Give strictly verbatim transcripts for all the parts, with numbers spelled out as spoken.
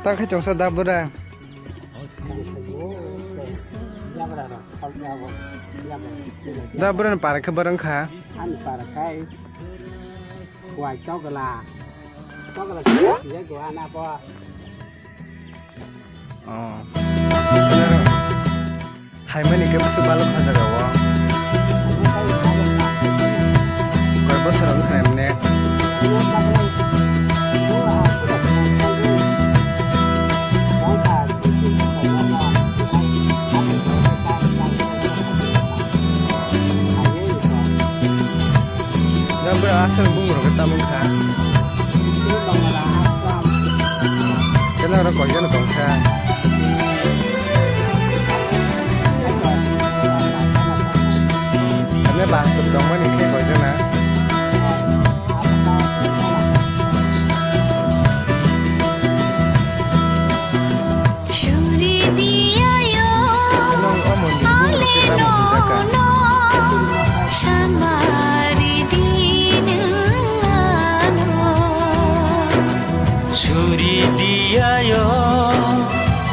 Ta khai chongsa da bwra. Da bwra ni para khe bwrang kha. Ani para khai kuai chokla. Chokla siya gua na po. Oh. Haimani khe bwswk balok kha jaga o. Koi bosor wng kha emne. Jang bwrwi aswk bumung rok khe tamung kha. Khe norok koi jano tong kha. Ani bus stop tongmani khe koi jana. Suri diya yo, ale no no, samari din ano. Suri diya yo,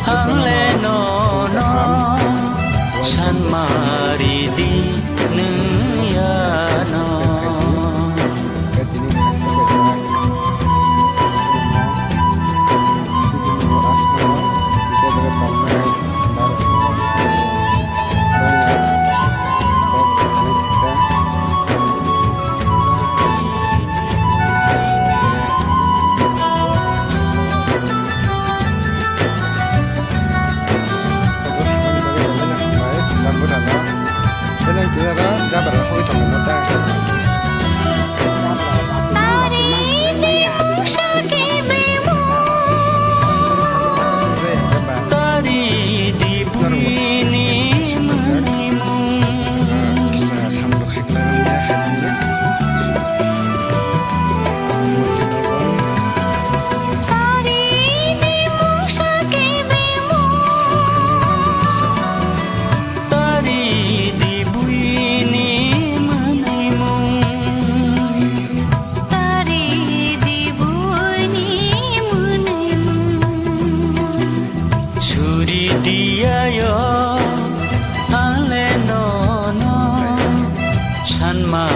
ang le no no, sanmari di nuyano. Tari di buini mwnwi mung. Tari di mungsa kebengmung. Tari di buini mwnwi mung. Tari di buini mwnwi mung. Suri diya yo, ang le no no, sanma